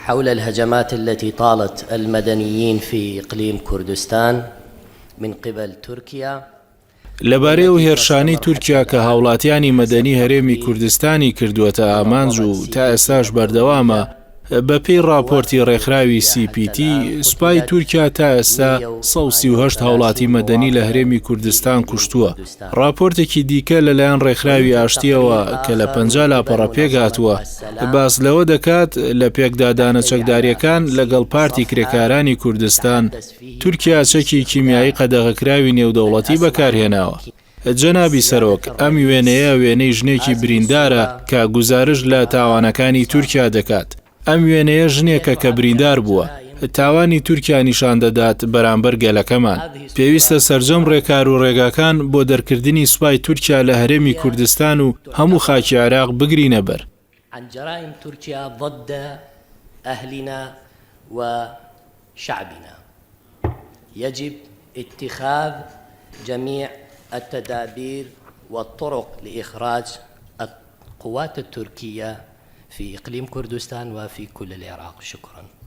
حول الهجمات التي طالت المدنيين في إقليم كردستان من قبل تركيا. لەبارەی ئەو هێرشانەی تورکیا کە هاوڵاتیانی مەدەنی هەرێمی کوردستانی کردووەتە ئامانج و تا ئێستاش بەردەوامە، بەپێی ڕاپۆرتی ڕێکخراوی سی پی تی، سوپای تورکیا تا ئێستا 138 هاوڵاتی مەدەنی لە هەرێمی کوردستان کوشتووە. ڕاپۆرتێکی دیکە لەلایەن ڕێکخراوی ئاشتییەوە کە لە 50 لاپەڕە پێکهاتووە، باس لەوە دەکات لە پێکدادانە چەکدارییەکان لەگەڵ پارتی کرێکارانی کوردستان، تورکیا چەکی کیمیایی قەدەغەکراوی نێودەوڵەتی بەکارهێناوە. جەنابی سەرۆک، ئەم وێنەیە وێنەی ژنێکی بریندارە کە گوزارشت لە تاوانەکانی تورکیا دەکات. ئەم وێنەیە ژنێکە کە بریندار بووە. تاوانی تورکیا نیشان دەدات بەرامبەر گەلەکەمان. پێویستە سەرجەم ڕێکار و ڕێگاکان بۆ دەرکردنی سوپای تورکیا لە هەرێمی کوردستان و هەموو خاکی عێراق بگرینە بەر. عن جرائم تركيا ضد أهلنا وشعبنا يجب اتخاذ جميع التدابير والطرق لإخراج القوات التركية في إقليم كردستان وفي كل العراق شكرا.